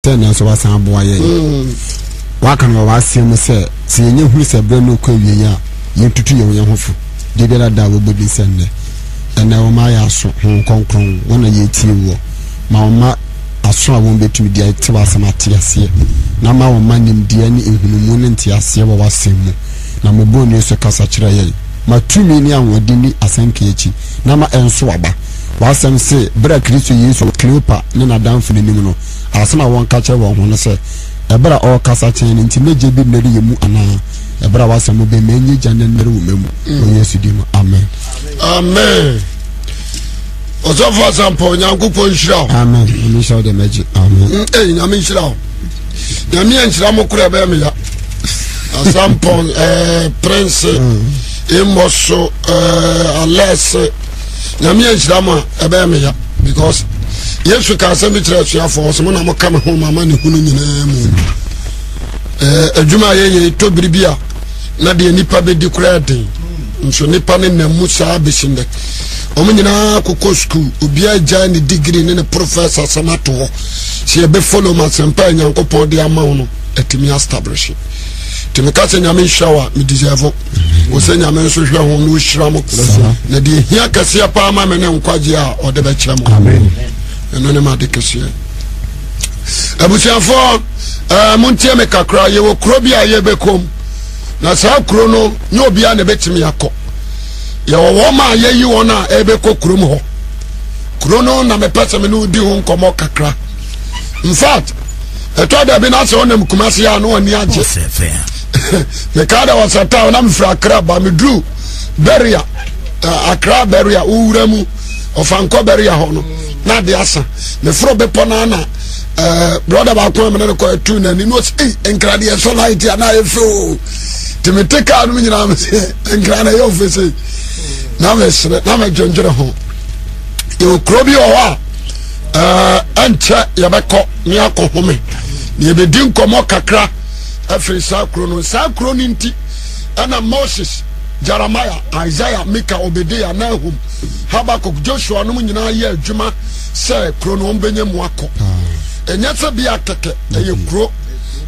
Sɛ nanso wasan aboa yɛn. Waka no wɔ w'asɛm mu sɛ, sɛ yɛnya hunu sɛ berɛ no rekɔ awieeɛ a, yɛntutu yɛn ho yɛn ho fo. Da biara da a wɔbɔ din sɛ nnɛ. Ɛnnɛ wɔma yɛn aso, Honhom Kronkron, wo na yɛretie woɔ. Ma wo mma aso a wɔn bɛtumi de ate w'asɛm ate aseɛ, na ma wo mma nimdeɛ ne nhunumu ne nteaseɛ wɔ w'asɛm mu. Na mmɔborɔni so kasa kyerɛ yɛn. Ma tumi ne ahoɔden nni asɛnka yi akyi, na ma ɛnso aba. W'asɛm se, berɛ a Kristo Yesu wɔ Kleopa ne n'adamfo no anim no, asɛm a wɔka kyerɛ wɔn ho ne sɛ, Ɛberɛ a ɔrekasa kyɛn no nti, na gya bi nnɛre yɛn mu anaa? Ɛberɛ a w'asɛm bɛn, ma ɛnyɛ gya na ɛnnɛre wo mma mu. Wɔ Yesu din mu, amen. Amen. Ɔsɔfo Asampɔ, Onyankopɔn nhyira wo. Amen. Nyame nhyira wo deɛ mɛgye. Amen. Mm, eh, Nyame nhyira wo. Nyame anhyira mo koraa ɛbɛyɛ me ya. Asampɔn, eh, Prince, Mmɔso, eh, Alɛse. Nyame anhyira mo a ɛbɛyɛ me ya because Yesu ka asɛm bi kyerɛ asuafoɔ ɔsɛ mo na moka me ho ma ma ne hunu nyinaa mu. Eh, adwuma a yɛyɛ tɔ biribi a na deɛ nipa bɛdi koraa den nso nipa ne nam mu saa bɛsi nnɛ wɔn nyinaa kokɔ sukuu obiara gyae ne degree ne ne professor asɛm ato hɔ sɛ yɛbɛfollow ma asɛmpa a nyankopɔn de ama wo no atumi establish nti meka sɛ nyame nhyira wo a medeserve wo sɛ nyame nso hwɛ ho na ɔhyira mo na deɛ ɛhia kɛseɛ paa ma me ne nkwagyeɛ a ɔde bɛkyɛ mo ɛno ne made kɛseɛ abusuafoɔ ɛɛ montie me kakra yɛwɔ kuro bi a yɛbɛkɔm na saa kuro no nyɛ obiara na ɛbɛtumi akɔ yɛwɔ wɔn a yɛyi wɔn a ɛbɛkɔ kurom hɔ kuro no na mepɛ sɛ me ne wodi ho nkɔmmɔ kakra in fact ɛtɔ da bi na sɛ ɔnam kumase a na ɔni agye mekaa dɛ wɔsɛ ta na mefiri akra ba meduru beria akra beria wowura mu ɔfankɔ beria hɔ no na ade asa meforo bepɔ no ana brɔda baako a mene no kɔ ɛtu n'ani na ɔsɛ ei nkra deɛ ɛsɔ light a na ayɛ fɛ o nti mete kaa no mu nyinaa mesɛ nkra na ɛyɛ ɔfɛ sei na mesere na medwendwene ho yɛwɔ kuro bi wɔ hɔ a ɛnkyɛ yɛbɛkɔ ne akɔ home na yɛbɛdi nkɔmmɔ kakra afiri saa kuro no saa kuro no nti ɛna Moses Jeremiah Isaiah Mika Obedeya Nahum Habakuk Joshua nom nyinaa yɛ adwuma sɛ kuro no wɔbɛnya mu akɔ ɛnyɛ sɛ bi akɛkɛ ɛyɛ kuro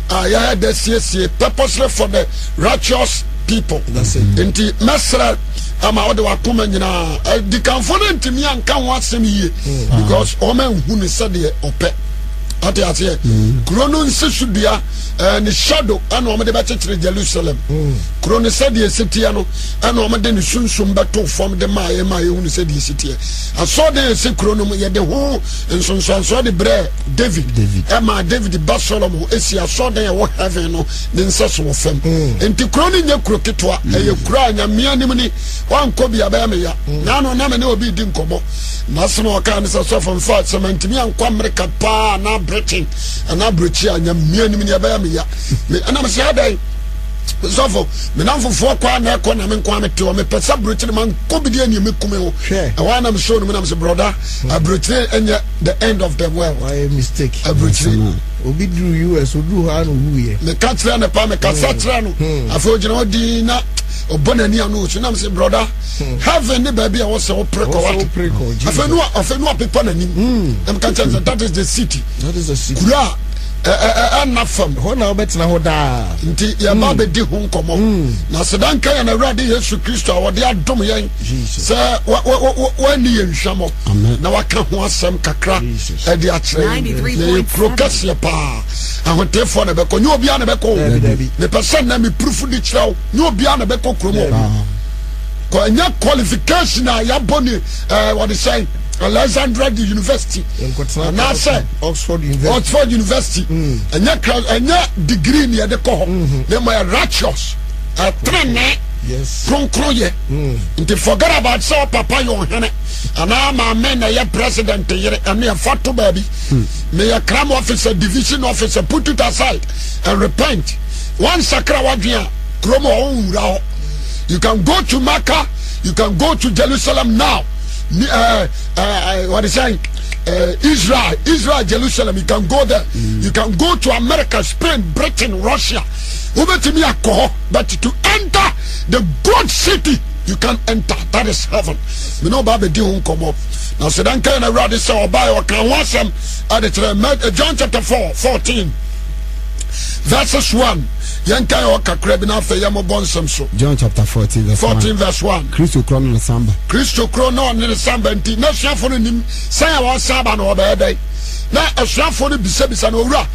a yɛayɛ dɛ siesie purposely for the righteous people nti mɛsrɛ ama wode wakoma nyinaa adikanfo no ntumi anka ho asɛm yie mm. because wɔn anhu no sɛdeɛ ɔpɛ ate aseɛ mm. kuro no nsi so dua eh, ne shadow ɛna wɔn de bɛkyekyere Jerusalem mm. kuro no sɛdeɛ esi teɛ no ɛna wɔn de ne sunsum bɛto fam de maa yɛ maa yɛhu no sɛdeɛ esi teɛ asɔɔdan esi kuro no mu yɛde ho nsonsansoɔ de brɛ David ɛmaa David ba Solomon esi asɔɔdan ɛwɔ heaven no ne nsa so wɔ fam mm. nti kuro no nyɛ kuro ketewa mm. ɛyɛ kuro a nyamea nim ni wankɔ bi abɛyɛ me ya mm. naano na me ne obi di nkɔmmɔ n'asɛm a ɔkaa ne sɛ sɔfo mfa sɛ mantumi ankɔ Amerika paa anaa Britain anaa aburokyi a nyamea nim ni ɛbɛyɛ me ya ɛna me sɛ adɛn sɔfo me namfofoɔ kɔ a na ɛkɔ na me nko a mete hɔ mepɛ sɛ aburokyire ma nkɔ bi deɛ neɛ mɛkume ho ɛhɔ a na mesoo no mu nam sɛ brɔda aburokyire ɛnyɛ the end of the world aburokyire Obi duru US, oduru hɔ ara na owuiɛ. Meka kyerɛ no pa, mekasa hmm. kyerɛ no. Hmm. Afei ogyina hɔ dinn na ɔbɔ n'ani ano osu nam sɛ brɔda hmm. heaven ne baabi a wɔsɛ wopere kɔ wate. Afei no afei no apepa n'anim. Na meka kyerɛ sɛ that is the city. That is the city. Kura a ɛnna fam. Hɔ na wobɛtena hɔ daa. Nti yɛba bɛdi ho nkɔmmɔ. Na seda nka yɛn Awurade Yesu Kristo a wɔde adom yɛn sɛ wɔanni yɛn nhwamɔ na waka ho asɛm kakra. ɛde akyerɛ yɛn na ɛyɛ kuro kɛseɛ paa ahotefoɔ na ɛbɛkɔ nyɛ obiara na ɛbɛkɔ o mepɛ sɛ nnɛ me proof de kyerɛ wo nyɛ obiara na ɛbɛkɔ kurom hɔ kɔ ɛnyɛ qualification a yɛabɔ ne ɛɛ wɔde sɛn Alexandra the University anaasɛ Oxford University Oxford University mm. ɛnyɛ ɛnyɛ degree ni yɛde kɔ hɔ mm-hmm. na mmom ɛyɛ righteous ɛtenenee kronkron yɛ mm. nti forget about sɛ ɔpapa yɛ ɔhene anaa maame na ɛyɛ president yere ɛno ɛfa to baabi meyɛ crime officer division officer put it aside and repent wansakra wadwen a kurom hɔ wonwura hɔ you can go to Mecca you can go to Jerusalem now uh, uh, what is saying uh, Israel Israel Jerusalem you can go there mm. you can go to America Spain Britain Russia wobɛtumi akɔ hɔ but to enter the good city you can enter that is heaven me ne ɔba abɛdi ho nkɔmmɔ. Na sɛ dɛn nka na Awurade sɛ ɔbaeɛ ɔka ho asɛm ɛde kyerɛ John chapter 4 14 verses 1 yɛnka yɛ ɔkakra bi na afei yɛmmɔbɔ nsɛm so. John chapter 14 verse 14 verse 1. Kristo korɔ ne ne san ba. Kristo korɔ na ɔne ne san ba nti n'asuafoɔ no nim sɛn a wɔsan ba na ɔbɛyɛ dɛn. Na asuafoɔ no bisabisa no owura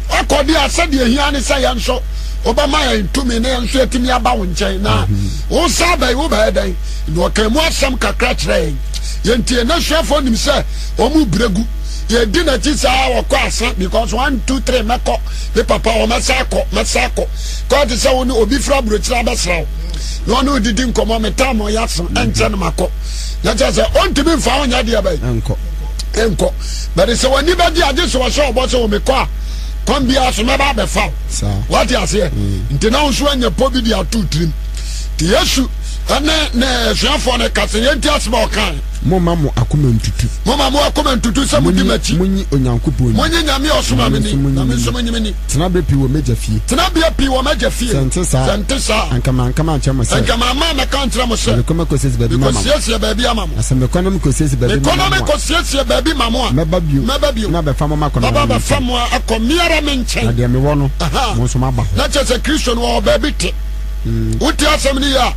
ɔkɔ deɛ a sɛdeɛ hia ne sɛ yɛn nso wobɛma yɛn tumi na yɛn nso yɛtumi aba wo nkyɛn na wosan ba yi wobɛyɛ dɛn. Na ɔka mu asɛm kakra kyerɛ yɛn. Yɛntie n'asuafoɔ nim sɛ wɔn brɛ gu. Yɛdi n'akyi saa wɔkɔ asa because 1 2 3 mɛkɔ. Me papa wɔ mɛsa akɔ mɛsa akɔ kɔɔ te sɛ wo ne obi firi aburokyire abɛsra wo na ɔne odidi nkɔmmɔ me tam ɔyɛ aso ɛnkyɛ no makɔ na kyerɛ sɛ ɔntumi mfa wo nyɛ deɛ bɛyi nkɔ nkɔ bɛde sɛ w'ani bɛgye agye sɛ wɔhyɛ ɔbɔ sɛ wɔ mekɔ a kwan biara so mɛba abɛfa wo wate aseɛ mm. nti na wo nso anya pɔ bi de ato tirim nti Yesu ɛne ne asuafoɔ no ka sɛ yɛnti asɛm a ɔkae. Momma mo akoma ntutu. Momma mo akoma ntutu sɛ modi m'akyi. Monyi Onyankopɔn ni. Monyi Nyame a ɔsomaa me ni, na me nso monyi me ni. Tenabea pii wɔ m'Agya fie. Tenabea pii wɔ m'Agya fie. Sɛ ɛnte saa a. Sɛ ɛnte saa a. Anka manka mankyerɛ mo sɛ. Anka mamma ammɛka ankyerɛ mo sɛ. Merekɔ makɔsiesie baabi mama mo. Mekɔsiesie baabi ama mo. Na sɛ mekɔ na mekɔsiesie baabi mekɔ na mama mo a. mekɔsiesie baabi ma mo a. Mɛba bio. Mɛba bio. Na abɛfa mo makɔ Mɛba me abɛfa nkyɛn. mo akɔ me ara me nkyɛn. Na deɛ mewɔ no, Aha. mo nso moaba hɔ. Na kyerɛ sɛ Kristo no ɔwɔ baabi te. Wote asɛm no yie a,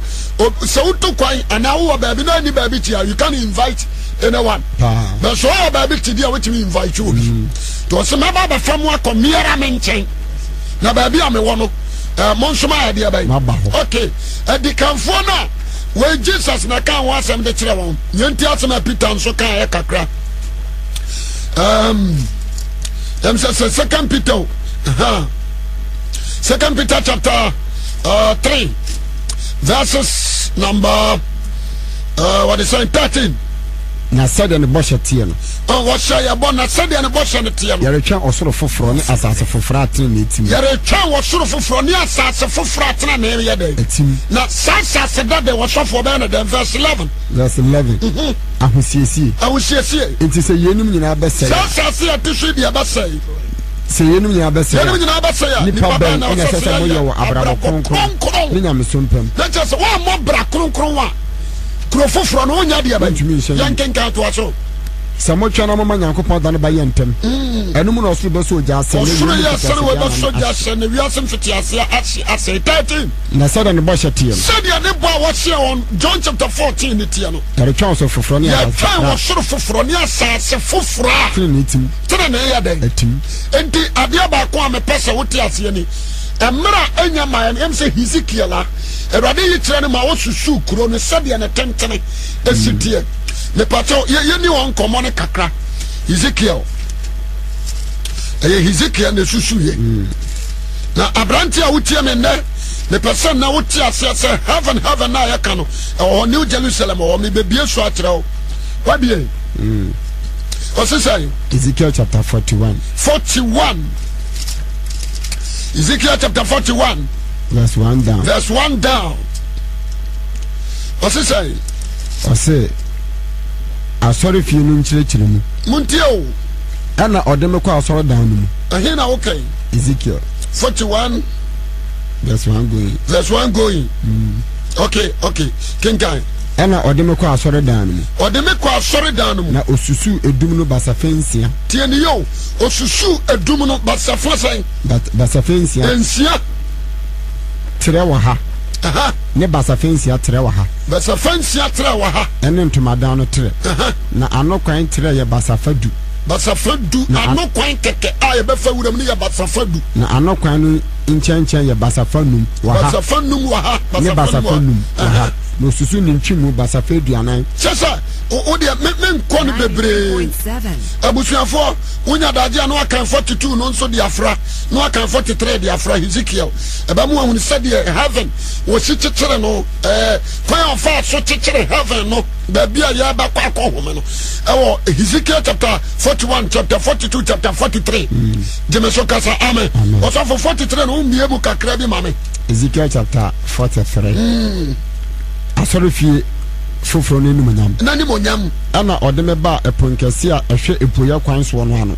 sɛ wotu kwan anaa wowɔ baabi na anni baabi te a, you can invite anyone. But sɛ ɔwɔ baabi te di a, wotumi invite obi. Mm. Nti ɔsɛ mɛba abɛfa mo akɔ meara me nkyɛn. Na baabi a mewɔ no, eh, mo nso mayɛ deɛ bɛn. Okay, adikanfoɔ no a wei Jesus na ka ho asɛm de kyerɛ wɔn. Yɛn ti asɛm a Peter nso kaeɛ kakra. Um, ɛm sɛ sɛ Second Peter, uh-huh. Second Peter chapter 3 verses number uh, what is saying 13. Na sɛdeɛ ne bɔhyɛ teɛ no. Wɔhyɛ yɛ bɔ na sɛdeɛ ne bɔhyɛ no teɛ no. Yɛretwɛn ɔsoro foforɔ ne asase foforɔ a tenenee te mu. Yɛretwɛn ɔsoro foforɔ ne asase foforɔ a tenenee yɛ dɛn? Ɛte mu. Na saa asase dada wɔsɔfoɔ bɛyɛ no dɛn? Verse 11. Verse 11. Mm -hmm. Ahosiesie. Ahosiesie. Nti sɛ yeinom nyinaa bɛsɛe. Saa asase a ɛte so yi deɛ ɛbɛsɛe. Sɛ yeinom nyinaa bɛsɛe a, Yeinom nyinaa bɛsɛe a, nnipa bɛn na ɛsɛ sɛ moyɛ wɔ abrabɔ kronkron ne nyamesom pa mu? Na kyerɛ sɛ woammɔ bra kronkron a, kuro foforɔ no wonyɛ deɛ bɛn? Wontumi nhyɛ no. Yɛnkenkan toa so. Sɛ motwɛn na moma Nyankopɔn da no ba yɛ ntɛm, ɛno mu na ɔsoro bɛsɔ ogya asɛe, na Ɔsoro wiem yɛ sɛne mfitiaseɛ wɔbɛsɔ anan gya ahye. hyɛ na wiase mfitiaseɛ ahye asɛe. 13. Na sɛdeɛ ne bɔhyɛ teɛ no. Sɛdeɛ ne bɔ a wɔhyɛɛ wɔn, John chapter 14 no teɛ no. Yɛretwɛn ɔsoro foforɔ ne asase Yɛtwɛn foforɔ a. ɔsoro foforɔ ne asase foforɔ a. Tenenee te mu. Tenenee yɛ dɛn? Atim. Enti adeɛ baako a mepɛ sɛ wote aseɛ ni, mmerɛ a ɛnya mmaeɛ no, ɛm sɛ Hesekiel a Awurade yi kyerɛ no ma ɔsusuu kuro no sɛdeɛ ne tentene ɛsi mm. teɛ. Mepakyɛw, yɛni wɔn nkɔmmɔ no kakra. Hesekiel, ɛyɛ Hesekiel na ɛsusuiɛ. Mm. Na aberante a wotie me nnɛ, mepɛ sɛ nnɛ wote aseɛ sɛ heaven heaven na yɛka no ɛwɔ hɔ New Jerusalem wɔ hɔ mebɛbie so akyerɛ wo. Wabie. Mm. Ɔse sɛn? Ezekiel chapter 41. 41. Ezekiel chapter 41. Verse 1 down. Verse 1 down. Ɔse sɛn? Ɔse asɔre fie no nkyerɛkyerɛ mu. Muntie o. Ɛna ɔde me kɔ asɔredan no mu. Ɛhe na wokɛn? Ezekiel. 41. Verse 1 going. Verse 1 going. Mm. Okay, okay. Kenkan. Ɛnna ɔde me kɔɔ asɔredan no mu. Ɔde me kɔɔ asɔredan no mu. Na osusuu edum no basafa nsia. Tie no yie o, osusuu edum no basafa sɛn? Basafa nsia. Nsia. Trɛ wɔ ha. Aha. Ne basafa nsia trɛ wɔ ha. Basafa nsia trɛ wɔ ha. Ɛne ntomadan no trɛ. Aha. Na ano kwan trɛ yɛ basafa du. Basafa du. Na ano kwan kɛkɛ a yɛbɛfa wuram no yɛ basafa du. Na ano kwan no nkyɛnkyɛn yɛ basafa num wɔ ha. Basafa num wɔ ha. Ne basafa num wɔ ha. Na osusu ne ntwemu basafa aduanan. Kyɛ sɛ, wo deɛ, me, menkɔ no bebree. Abusuafoɔ, wonya daagye a na wakan 42 no nso de afra, na wakan 43 de afra, Hezekiel. Ɛbɛma wahunu sɛdeɛ heaven wɔsi kyekyere no, ɛɛ, kwan a ɔfaa so kyekyere heaven no, baabi a yɛrebɛkɔ akɔhome no, ɛwɔ Hezekiel chapter 41, chapter 42, chapter 43. Mm. Gyeme so kasa, amen. Ɔsɔfo 43 no, wommie mu kakra bi ma me. Ezekiel chapter 43. Mm. Asɔrefie. Foforɔ no animuonyam. N'animuonyam. Ɛnna ɔde me baa ɛponkɛseɛ a ɛhwɛ apueeɛ kwan soɔ no ano.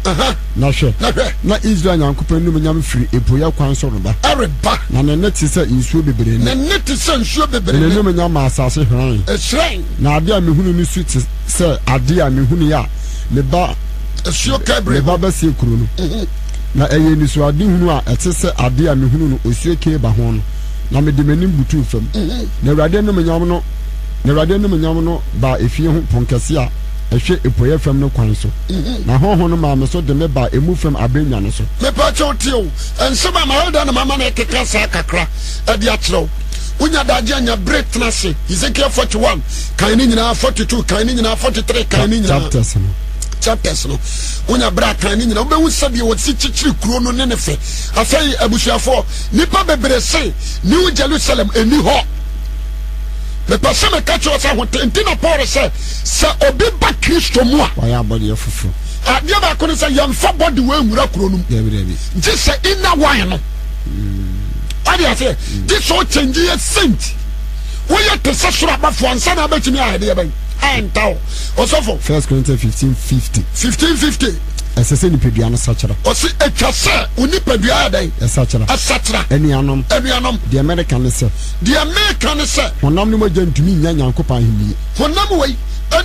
Na hwɛ, na Israel Nyankopɔn animuonyam firi apueeɛ kwan so reba. Ɛreba. Na ne nne te sɛ nsuo bebree nne. Ne nne te sɛ nsuo bebree nne. Na n'animuonyam maa asase hyerɛnee. Ɛhyerɛn. Na adeɛ a mehunuu no su te sɛ adeɛ a mehunuiɛ a me ba Asuo Kebar me ba bɛsɛe kuro no. Na ɛyɛ anisoadehunu a ɛte sɛ adeɛ a mehunuu no osuo Kebar ho no, na mede m'anim butuu fam. Na Awurade animuonyam no na Awurade animuonyam no baa efie ho ponkɛse a ɛhwɛ apueeɛ fam no kwan so, na Honhom no maa me so de me baa emu fam abannwa no so. Mepa kyɛw tie o, nsɛm a mayɛ dɛn na mama no ɛkeka saa kakra de akyerɛ wo. Wonya daagye a nya bere tena ase. Ezekiel 41 kan ne nyinaa, 42 kan ne nyinaa, 43 kan ne nyinaa. Chapters no. Chapters no. Wonya bere a kan ne nyinaa. Wobɛhu sɛdeɛ wɔsi kyekyere kuro no ne ne fɛ. Afei abusuafoɔ, nnipa bebree se New Jerusalem ɛni hɔ. Mepɛ sɛ meka kyerɛ sɛ ahote nti na Paul sɛ sɛ obi ba Kristo mu a. Wayɛ abɔdeɛ foforɔ. Adeɛ baako ne sɛ yɛmfa bɔde wɔ nwura kuro no mu. Dabi dabi. Gye sɛ inner wine no. Wade aseɛ. Gye sɛ ɔkyɛngye yɛ saint. Woyɛ te sɛ soro abɔfoɔ ansa na abɛtumi ayɛ deɛ bɛn. Ɛnta o. Ɔsɔfo. First Corinthians 15:50. 15:50. Ɛsɛ sɛ nipadua no sakyera. Ɔsi atwa sɛ wo nipadua yɛ dɛn? Ɛsakyera. Ɛsakyera. Anuanom. Anuanom. Deɛ mereka ne sɛ. Deɛ mereka ne sɛ. Honam ne mogya ntumi nnya Nyankopɔn ahennie. Honam wei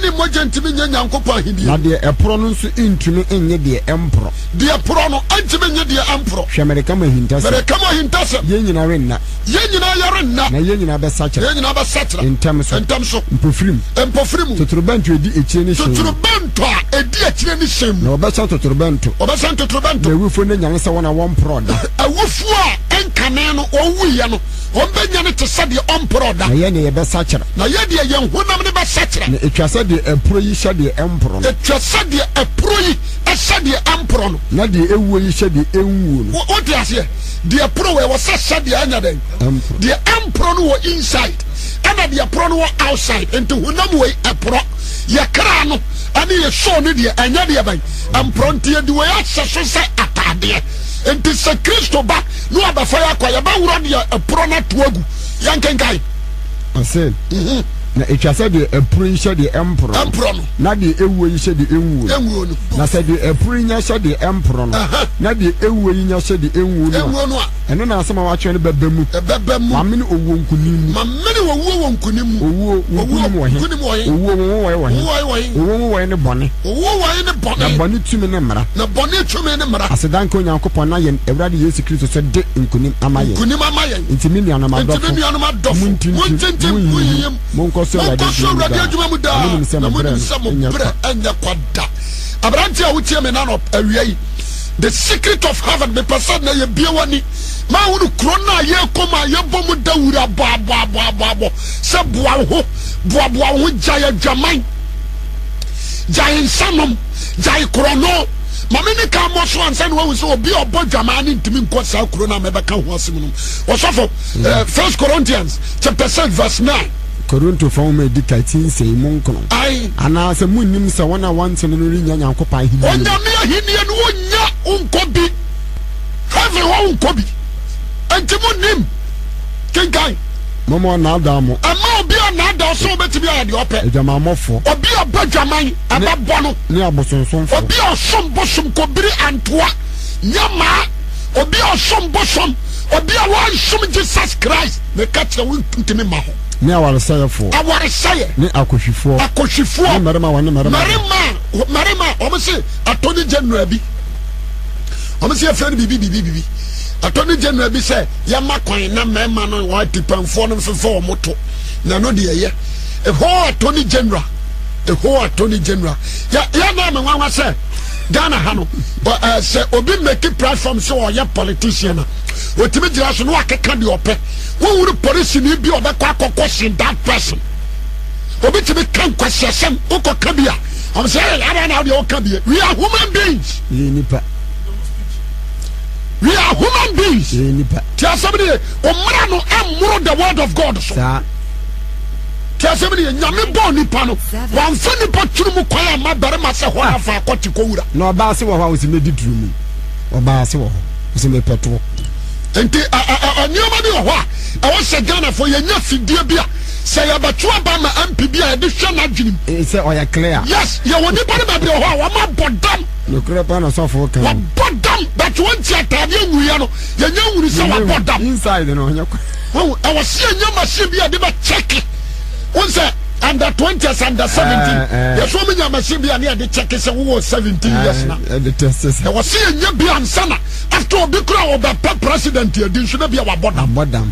ne mogya ntumi nnya Nyankopɔn ahennie. Na deɛ ɛporɔ no nso ntumi nnye deɛ ɛmporɔ. Deɛ porɔ no ntumi nnye deɛ ɛmporɔ. Hwɛ, mereka mo ahintasɛm. Mereka mo ahintasɛm. Yɛn nyinaa renna. Yɛn nyinaa yɛrenna. Na yɛn nyinaa bɛsakyera. Yɛn nyinaa bɛsakyera. Ntɛm so. Ntɛm so. Mpofirim. Mpofirim. Totorobɛnto a ɛdi akyire no hyɛn mu. Totorobɛnto a ɛdi akyire no hyɛn mu. Na wɔbɛhyɛn totorobɛnto. Wɔbɛhyɛn totorobɛnto. Na awufoɔ no anyane sɛ wɔn a wɔmporɔɔ da. Awufoɔ a ɛnkane no wɔwuiɛ no, wɔbɛnyane te sɛ deɛ ɔmporɔɔ da. Na yɛn deɛ yɛbɛsakyera. Na yɛn deɛ yɛn honam no bɛsakyera. Na ɛtwa sɛ deɛ ɛporɔ yi hyɛ deɛ ɛmporɔ no. Ɛtwa sɛ deɛ ɛporɔ yi hyɛ deɛ ɛmporɔ no. Na deɛ ɛwuo yi hyɛ deɛ ɛnwuo no. Wote aseɛ? Deɛ ɛporɔ wɔ ɛwɔ sɛ hyɛ deɛ ɛnyɛ dɛn? Ɛmporɔ. Deɛ ɛmporɔ no wɔ inside, ɛna deɛ ɛporɔ no wɔ outside. Nti honam wei ɛporɔ. Yɛ kra no ɛne yɛ soul no deɛ ɛnyɛ deɛ bɛn? Ɛmporɔ. Nti yɛde wei ahyɛ so sɛ ataadeɛ. Nti sɛ Kristo ba na wabɛfa yɛ akɔ a, yɛbɛworɔ deɛ ɛporɔ no ato agu. Yɛnkenkan. Ɔse, Na etwa sɛ deɛ ɛporɔ yi hyɛ deɛ ɛmporɔ no, Ɛmporɔ no. na deɛ ɛwuo yi hyɛ deɛ ɛnwuo no. Ɛnwuo no. Na sɛ deɛ ɛporɔ yi nya hyɛ deɛ ɛmporɔ no, na deɛ ɛwuo yi nya hyɛ deɛ ɛnwuo no a, Ɛnwuo no a. ɛno na asɛm a wɔatwerɛ no bɛba mu. Ɛbɛba mu. Mamene owuo nkonim mu. Mamene owuo wɔ nkonim mu. Owuo, wo Owuo, nkonim wɔ he? nkonim wɔ he? Owuo, wo nwowɔeɛ wɔ he? Wo nwowɔeɛ wɔ he? Owuo nwowɔeɛ ne bɔne. Owuo nwowɔeɛ ne bɔne. Na bɔne tumi ne mmara. Na bɔne tumi ne mmara. Aseda nka Onyankopɔn na yɛn Awurade Yesu Kristo so de nkonim ama yɛn. Nkonim ama yɛn. Enti me nuanom Enti me adɔfo, nuanom adɔfo, montintim, montintim, monnyiyim, monnyiyim, monkɔ so Awurade monkɔ so adwuma mu Awurade daa, adwuma mu na daa, monim sɛ na mo monim brɛ sɛ no mo nyɛ brɛ kwa. nyɛ kwa da. Aberante a wotie me na awia yi, the secret of heaven, mepɛ sɛ na yɛbie w'ani ma wohunu kuro no a yɛrekɔ mu a yɛbɔ mu dawuro abɔabɔabɔabɔ sɛ boa wo ho, boaboa wo ho, gyae adwaman, gyae nsanom, gyae korɔno. Ma me ne ka mmɔ so ansa na wahu sɛ obi a ɔbɔ dwaman no ntumi nkɔ saa kuro no a mɛbɛka ho asɛm no. Ɔsɔfo, eh, First Corinthians chapter 6 verse 9. Korintofo nwoma a edi kan ti nsia yi mu nkono. Ae. Anaasɛ munnim sɛ wɔn a wɔntene no rennya Nyankopɔn ahenni no? Onyame ahenni no wonnya wonkɔ bi. Heaven hɔ wonkɔ bi. Enti munnim. Kenkan. Momma ɔnnaadaa mo. Mma obi annaadaa wo sɛ wobɛtumi ayɛ deɛ ɔpɛ. Adwamammɔfoɔ. Obi a ɔbɔ adwaman, ɛbɛbɔ no. Ne abosonsomfoɔ. Obi a ɔsom bosom, kobiri, antoa, nyamaa. Obi a ɔsom bosom, obi a wansom Jesus Christ, meka kyerɛ wo ntumi mma hɔ. Ne awaresɛeɛfoɔ. Awaresɛeɛ. Ne akɔhwifoɔ. Akɔhwifoɔ. Ne mmarima a wɔne mmarima. Mmarima a, mmarima a, wɔn se attorney general bi, wɔn se yɛfrɛ no biribi biribi biribi. Attorney general bi sɛ yɛma kwan na mmarima no wɔn atipɛnfoɔ no mfefa wɔn to, na ɛno deɛ ɛyɛ. Ɛhɔ attorney general, ɛhɔ attorney general. Yɛ yɛ naa me nwanwa sɛ Ghana ha no, sɛ obi make platform sɛ ɔyɛ politician a, otumi gyina so na wakeka deɛ ɔpɛ. Wohunu polisini bi a ɔbɛkɔ akɔkɔ sin that person. Obi tumi ka nkwasiasɛm, wokɔka bi a, ɔmo sɛ, hey, adɛn na wodeɛ woka bi? We are human beings. Yɛ nipa. We are human beings. Yɛ nipa. Ti asɛm ni yɛ, ɔmmara no ɛmmoro the word of God so. Saa. Ti asɛm ni yɛ, Nyame bɔɔ nipa no, wamfa nipa tiri mu kwan amma barima sɛ hɔ na fa akɔte kɔwura. Na ɔbaa se wɔ hɔ a ɔsi mɛdi tiri mu. Ɔbaa se wɔ hɔ, ɔsi mepɛ toɔ. Nti nneɛma bi wɔ hɔ a ɛwɔ sɛ Ghanafoɔ yɛnya fidie bi a. Sɛ yɛbɛto aba ma MP bi a yɛde hwɛ n'adwenem. Sɛ ɔyɛ clear. Yes, yɛwɔ nnipa no bebree wɔ hɔ a wɔn abɔ dam. Nokorɛ paa na ɔsɔfo ka. Wabɔ dam but wɔn ti ataadeɛ nwuiɛ no yɛnyɛ nhunu sɛ wabɔ dam. Inside no ɔnyɛ kwa. Wɔn ɛwɔ se yɛnyɛ machine bi a yɛde bɛ check. Wɔn sɛ under 20 as under 17. Yɛsɛ wɔn nya machine bi a ne yɛde check sɛ wowɔ 17 years na. Ɛde test sɛ. Ɛwɔ se yɛnyɛ bi ansa na after obi kura ɔbɛpɛ president adi nso na bi a wabɔ dam. Abɔ dam.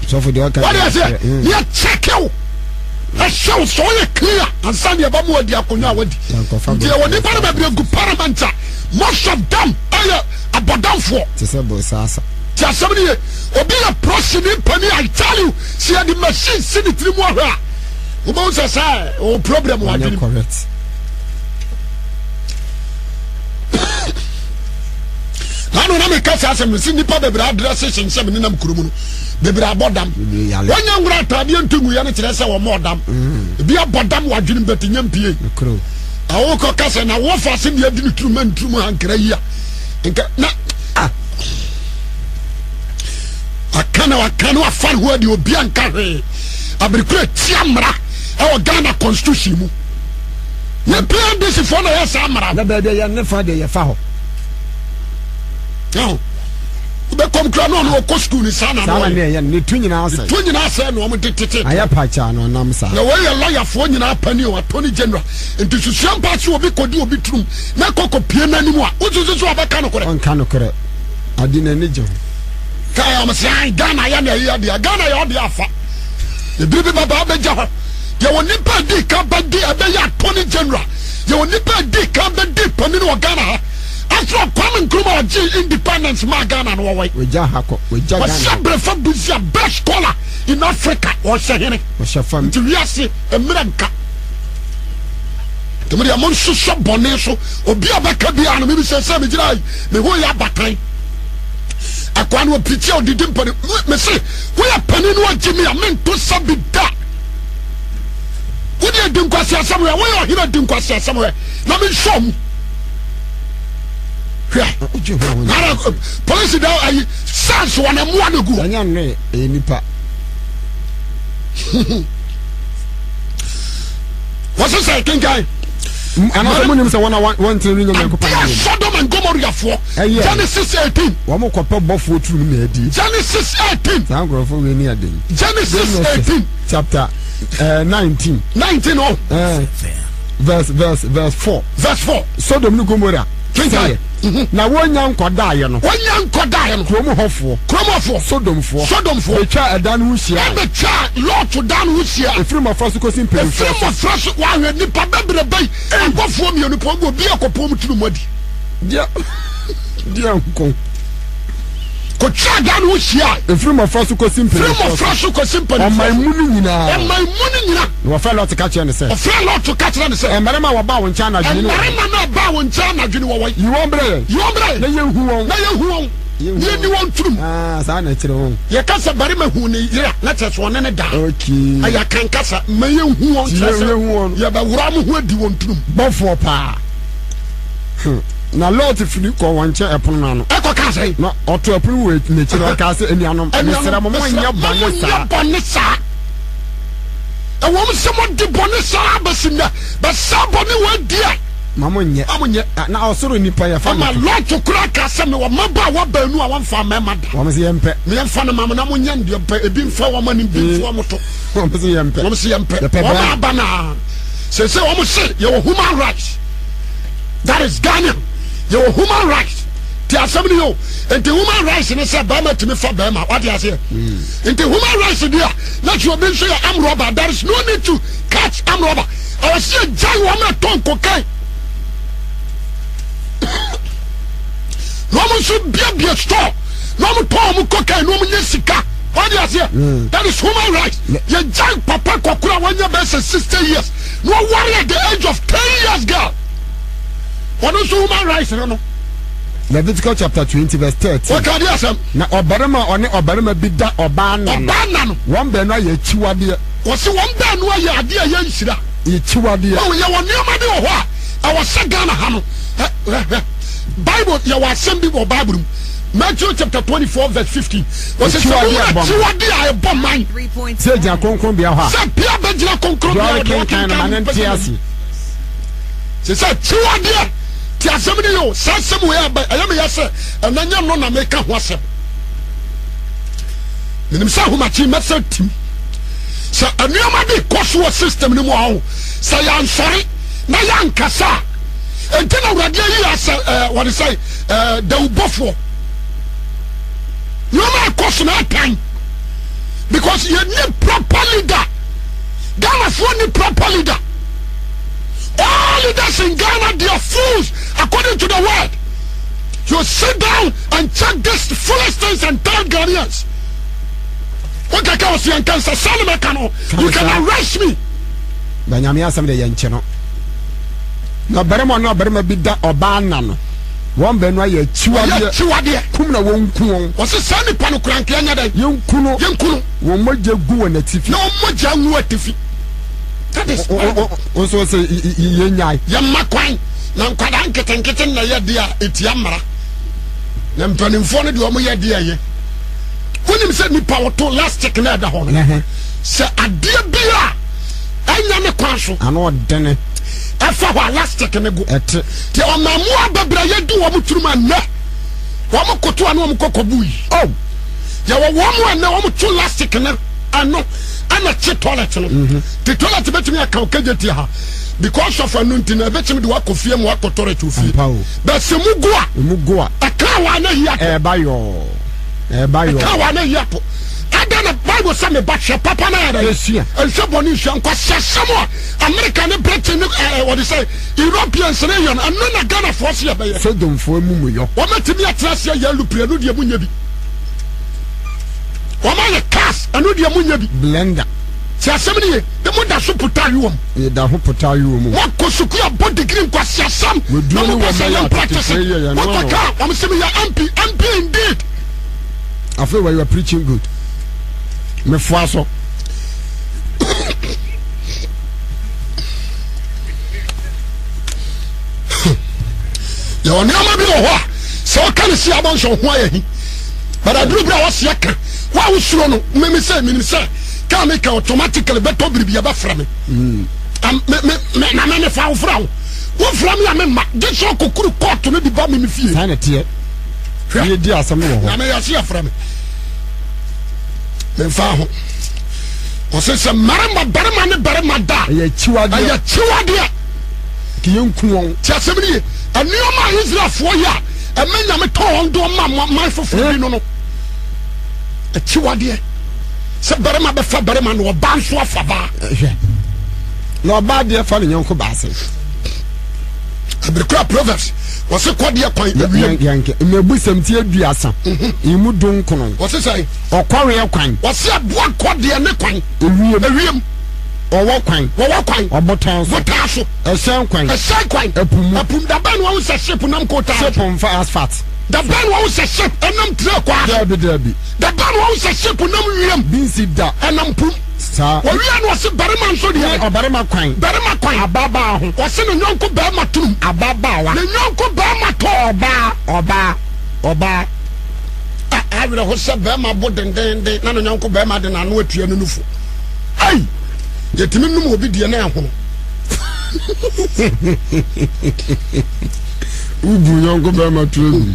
Sɔfo deɛ ɔka. Wɔde aseɛ ne yɛ check wo. Ɛhyɛ wo sɛ ɔyɛ clear ansa ne ɛba mu adi akonnwa a wadi. Nti ɛwɔ nipa no bebree gu parliament a most of them ɛyɛ abɔdamfoɔ. Te sɛ Bosasa. Ti asɛm no ye. Obi yɛ prɔsini panin I tell you sɛ yɛde machine si ne tiri mu ahwɛ a wobɛhu sɛ sɛ ɔwɔ problem wɔ adwene mu. Correct. Nanu na meka saa asɛm no si nipa bebree adrɛse hyenhyɛ me nenam kuro mu no bebree abɔ dam. Wɔnyɛ nwura ataadeɛ nto nguyɛ no kyerɛ sɛ wɔmmɔ dam. Mm. Ebi abɔ dam wɔ adwene mu bɛte nyɛ mpie. Awokɔ ka sɛ na wɔfa ase deɛ adi ne turu ma nturu mu hankra yi a nka na ah aka na waka na wafa ne ho adi obi anka hwee abirikura tia mmara ɛwɔ Ghana constitution mu yɛ PNDC foɔ na yɛ saa mmara. Na baabi a yɛn ne fa deɛ yɛfa hɔ. Wobɛkɔm kura na ɔno ɔkɔ sukuu ni saa na saa na ne ɛyɛ no ne tu nyinaa sɛ. Ne tu nyinaa sɛ na wɔn de tete. Ayɛ pakyaa na ɔnam saa. Na wɔyɛ lɔyafoɔ nyinaa pani o attorney general nti susua mpa se obi kɔdi obi turum na kɔkɔ pie n'anim a wosusu sɛ ɔbɛka nokorɛ. Ɔnka nokorɛ. Ade n'ani gye ho. Kaa wɔn sɛ an Ghana yɛ na ɛyɛ deɛ Ghana yɛ ɔdeɛ afa. Ebiri bi bɛba abɛgya hɔ. Yɛwɔ nipa adi kan bɛdi ɛbɛyɛ attorney general. Yɛwɔ nipa adi kan bɛdi panin wɔ Ghana ha. After Kwame Nkrumah ɔgye independence maa Ghana no wɔwɔ. Wagya ha kɔ. Wagya Ghana. Wɔhyɛ Brefa Busia best scholar in Africa ɔhyɛ hene. Ɔhyɛ fam. Nti wiase mmerɛ nka. Nti mo deɛ mo nsosɔ bɔne so. Obi a bɛka biara no mimi sɛ sɛ megyina yi me ho yɛ abatan. Akoa no ɔpirikyi a ɔdidi mpani. Me se woyɛ panin no agye me a mento sa bi da. Wode adi nkwasi asɛm hwɛ woyɛ ɔhene adi nkwasi asɛm hwɛ na mensɔ mu. Hwɛ. Nara polisi da ayi sans wɔn mmoa no gu. Ɛnyɛ nne ɛyɛ nipa. Wɔsɛ sɛ kenkan. Anaasɛ monim sɛ wɔn a wɔntene no nya Nyankopɔn adeɛ Sodom and Gomorrahfoɔ. Genesis 18. Wɔn kɔpɛ bɔfoɔ turu mu na adi. Genesis 18. Saa nkurɔfoɔ wei ni aden. Genesis 18. Chapter 19. 19 o. Verse verse verse 4. Verse 4. Sodom ne Gomorrah. Kenkan. Na wɔnya nkɔdaeɛ no. Wɔnya nkɔdaeɛ no. Kurom hɔfoɔ. Kurom hɔfoɔ. Sodomfoɔ. Sodomfoɔ. Bɛtwaa ɛdan no ho hyia. Ɛbɛtwaa Lot dan no ho hyia. Ɛfiri mmɔfra so kɔsi mpanimfoɔ so. Ɛfiri mmɔfra so wɔahwɛ nnipa bebrebe yi. Abɔfoɔ mmienu pɔn gu obi akɔpɔn mu tiri mu adi. Deɛ deɛ nko. Kɔtwaa dan no ho hyia. Ɛfiri mmɔfra so kɔsi mpanimfoɔ so. Ɛfiri mmɔfra so kɔsi mpanimfoɔ so. Ɔman mu no nyinaa. Ɔman mu no nyinaa. Na wɔfrɛɛ Lot ka kyerɛɛ no sɛ. Wɔfrɛɛ Lot ka kyerɛɛ no sɛ. Mmarima a wɔbaa wo nkyɛn anadwo yi ne wɔ he? Mmarima no a wɔbaa wo nkyɛn anadwo no wɔwɔ he? Yi wɔn brɛ yɛn. Yi wɔn brɛ yɛn. Na yɛnhu wɔn. Na yɛnhu wɔn. Na yɛnni wɔn turum. Ah, saa na ɛkyerɛ wɔn. Yɛka sɛ barima hu ne yere a, na kyerɛ sɛ ɔne ne da. Okay. Ɛyɛ akankasa. Ma yɛnhu wɔn kyerɛ sɛ yɛbɛwora wɔn ho adi wɔn turum. Bɔfoɔ paa. Hmm. Na Lot firi kɔɔ wɔn nkyɛn ɛpono no ano. Ɛkɔ kaa sɛn? Na ɔto ɛpono wɔ n'akyi na ɔkaa sɛ, Anuanom, mesrɛ mo, monnyɛ bɔne saa. Monnyɛ bɔne saa. Ɛwom sɛ moadi bɔne saa bɛsi nnɛ, bɛ saa bɔne wɔ adi a. Ma monyɛ. Ma monyɛ. Na ɔsoro nnipa yɛfa no to. Ɛma Lot koraa kaa sɛ, Mewɔ mmabaawa baanu a wɔmfaa mmarima da. Wɔn se yɛmpɛ. Me yɛmfa no ma mo na monyɛ no deɛ mpɛ. Ebi mfa wɔn anim, bi mfa wɔn to. Wɔn se yɛmpɛ. Wɔn se yɛmpɛ. Yɛpɛ Wɔn aba na sese wɔn se yɛwɔ human rights. That is Ghana. Yɛwɔ human rights. Ti asɛm no yɛ o. Nti human rights ne sɛ bɛrima tumi fa bɛrima. Wate aseɛ? Nti human rights deɛ na sɛ obi nso yɛ arm robber there is no need to catch arm robber. Ɛwɔ sɛ yɛgyae wɔn a ɛtɔn cocaine na wɔn nso biabia store na wɔn tɔn wɔn cocaine na wɔn nyɛ sika. Wate aseɛ? That is human rights. Yɛgyae papa kɔkora a wanya bɛyɛ sɛ 60 years na ɔware at the age of 10 years girl. Ɔno nso human rights no no. Leviticus chapter 20 verse 13. Wɔka ade asɛm. Na ɔbarima a ɔne ɔbarima bi da ɔbaa nna no. Ɔbaa nna no. Wɔn baanu ayɛ akyiwadeɛ. Wɔsi wɔn baanu ayɛ adeɛ a ɛyɛ nhyira. Akyiwadeɛ. Wɔn yɛ wɔn nneɛma bi wɔ hɔ a ɛwɔ sɛ Ghana ha no. Hwɛ hwɛ. Bible yɛwɔ asɛm bi wɔ Bible mu. Matthew chapter 24 verse 15. Wɔsɛ sɛ Akyiwadeɛ wohunu a ɛbɔ man. akyiwadeɛ a ɛbɔ man. Sɛ gyina kronkronbea hɔ a. Sɛ pia bɛgyina Deɛ kronkronbea hɔ, deɛ ɔrekenkan no ma ɔkenkan no no nte mpɛ sɛ ase. Sɛ sɛ akyiwadeɛ te asɛm no yɛ o saa asɛm wei aba ɛyɛ meyɛ sɛ ɛnɛ nyɛ no na meka ho asɛm. Menim sɛ ahomakye mɛsɛ tim. Sɛ nneɛma bi kɔ so wɔ system no mu a ɔho sɛ yɛansɔre na yɛankasa a Enti na Awurade ayi yɛ asɛ ɛɛ wɔde sɛ ɛɛ dawubɔfoɔ. Nneɛma ɛkɔ so na ɛtan because yɛ ni proper leader. Ghanafoɔ ni proper leader. All leaders in Ghana they are fools according to the word. You sit down and check this foolish things and tell Ghanaians. Wokeka ɔsi yɛn kansa sani mɛka no. You can arrest me. Ba nyame asɛm de yɛnkyɛ no. Na ɔbarima ɔne ɔbarima bi da ɔbaa nna no, wɔn baanu ayɛ akyiwadeɛ. Wɔyɛ akyiwadeɛ. Kum na wɔnku wɔn. Wɔse saa nipa no koraa nka yɛnyɛ dɛn? Yɛnku no. Yɛnku no. Wɔn mogya gu wɔn atifi. Na wɔn mogya ngu atifi. That is Wo nso sɛ yɛnyae. Yɛmma kwan na nkwadaa nketenkete na ɛyɛ deɛ a ɛtia mmara. Na mpanimfoɔ no deɛ wɔn yɛ deɛ ɛyɛ. Wonim sɛ nipa wɔto lastic na ɛda hɔ no. Sɛ adeɛ bi a ɛnyɛ ne kwan so. Ano ɔdene. Ɛfa hɔ a lastic ne go. Ɛte. Te ɔmamoa bebree a yɛdi wɔn tirim a nnɛ wɔn koto a ne wɔn kɔkɔ bu yi. Oh. Yɛwɔ wɔn a nnɛ wɔn to lastic ne ɛno ɛna kye toilet no. Mm -hmm. Te toilet bɛtumi aka wo kagye ti ha because of ɛno nti na ɛbɛtumi de wakɔ fie mu wakɔ toilet wɔ fie. Bɛsɛ mu go a. Mu go a. Ɛka wa na yi ato. Ɛba yɔɔ. Ɛba yɔɔ. Ɛka wa na yi ato. Adɛn na Bible sɛ me ba hwɛ papa na yɛ dɛn? Esua. Nhwɛ bɔne nsua. Nkwaseasɛm a America ne Britain ne ɛɛ wɔde sɛ Europeans ne yɛ no, ɛno na Ghanafoɔ se yɛbɛyɛ. Sodomfoɔ amumuyɔ. Wɔatumi atena ase ayɛ alupre, ɛno deɛ monyɛ bi. Wɔayɛ cars, ɛno deɛ monyɛ bi. Blender. Ti asɛm no ye, de mo da so pota ayowa mu. Yɛda ho pota ayowa mu. Wɔakɔ sukuu abɔ degree nkwaseasɛm. Na Wɔaduro ne mo pɛ wɔn sɛ bɛyɛ yɛn practice. atetefoɔ yɛ yɛn no Wɔkɔ ano. kaa, wɔn sɛ meyɛ MP, MP indeed. Afei wɔ you are preaching good. Mefoa so. Yɛwɔ nneɛma bi wɔ hɔ a sɛ ɔka ne si abɔ nso ho ayɛ hi. But aduru bere a wɔsi aka wo a wosuro no mmemme sɛ menim sɛ kaa mi ka automatically bɛtɔ biribi ɛbɛfrɛ me. Mm. Me me me na me mefa wofra wo. Wofra me a me mma gye sɛ ɔkɔkuru kɔɔto no de ba me me fie. Saa na ɛteɛ. Hwɛ. Yɛdi asɛm no wɔ hɔ. Na meyɛ se yɛfrɛ me. Memfa ho. Ɔse sɛ mmarima barima ne barima da a. Ɛyɛ akyiwadeɛ. Ɛyɛ akyiwadeɛ. Nti yɛnku wɔn. Ti asɛm no ye. Nneɛma a Israelfoɔ yɛ a ɛma Nyame tɔn wɔn de wɔn ma man foforɔ bi no no. Akyiwadeɛ. Sɛ barima bɛfa barima na ɔbaa nso afa baa. Hwɛ. Na ɔbaa deɛ fa ne yɔnko baa sɛ. Abirikura Proverbs wɔsi kɔdeɛ kwan ewiem. Yanke mmebusɛm ti aduasa emu dunkono. Wɔsi sɛn. Ɔkɔreɛ kwan. Wɔsi aboa kɔdeɛ ne kwan. Ewiem. Ewiem. Ɔwɔ kwan. Wɔwɔ kwan. Ɔbotan so. Botan so. Ɛhyɛn kwan. Ɛhyɛn kwan. Ɛpo mu. Ɛpo mu. Dabɛn na wɔn sɛ ship nam kota. Ship nfa asphalt. Dabɛn na wɔn sɛ ship ɛnam tire kwan. Dɛbi dɛbi. Dabɛn na wɔn sɛ ship nam wiem. Bi nsi da. Ɛnam pum. Saa. Wɔwia no ɔse barima nso deɛ. Ne ɔbarima kwan. Barima kwan. Ababaa ho. Ɔse ne nyɔnko barima tunum. Ababaawa. Ne nyɔnko barima tɔ. Ɔbaa, ɔbaa, ɔbaa. A awerɛho sɛ barima bo dendenden na ne nyɔnko barima de n'ano atua ne nufo. Ai! Yɛtumi num obi deɛ na ɛhono. Wobu nyɔnko barima tuo gu.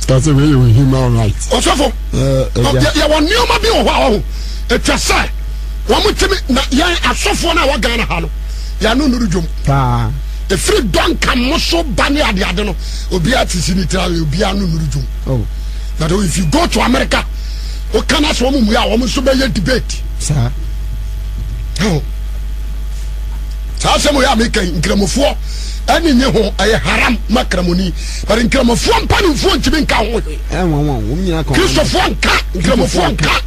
Ka sɛ wei yɛ human right. Ɔsɔfo. Yɛwɔ nneɛma bi wɔ hɔ a ɔho atwa sɛ wɔn tumi na yɛn asɔfoɔ no a wɔ Ghana ha no yɛano nnuru dwom paa ɛfiri dɔnka mo so ba ne adeade no obiara te si ne tira obiara no nnuru dwom oh. But if you go to America woka no sɛ wɔn mmua a wɔn nso bɛyɛ debate saa oh. Saa asɛm yɛ a meka yi nkramofoɔ ɛne nye ho ɛyɛ haram ma kramoni but nkramofoɔ mpanimfoɔ ntumi nka ho hwee kristofoɔ nka nkramofoɔ nka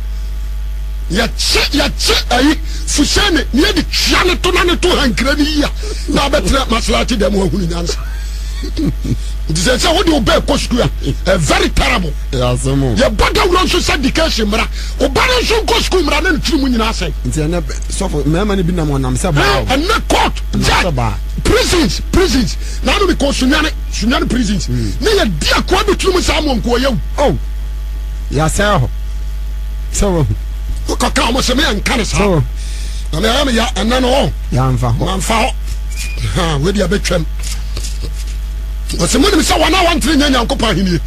yɛkye yɛkye ayi fusɛne ne yɛde tua ne to na ne to hankira ne yia na abɛtena masalakyi dɛm ahunu nyansa. Nti sɛ sɛ wode wo ba ɛkɔ sukuu a, ɛ very terrible. Yɛbɔ dawuro nso sɛ education mmra. Wo ba no nso nkɔ sukuu mmra na ne tiri mu nyinaa asɛe. Nti ɛnɛ sɔfo mmarima no bi nam ɔnam sɛ baa o. Ɛnɛ court judge prisons prisons na ano mi kɔ Sunyani Sunyani prisons ne yɛ di akoa bi tiri mu saa mo nkoa yɛ wu. Oh yasɛe hɔ sɛ wahu. Wokɔ ka wɔn sɛ me yɛ nka ne saa. Na me ayɛ me ya ɛnɛ no ɔ. Yɛnfa hɔ. Manfa hɔ. Ha wei deɛ bɛtwam. Ɔsɛ mo nim sɛ wɔn a wɔntene nyɛ Nyankopɔn ahennie.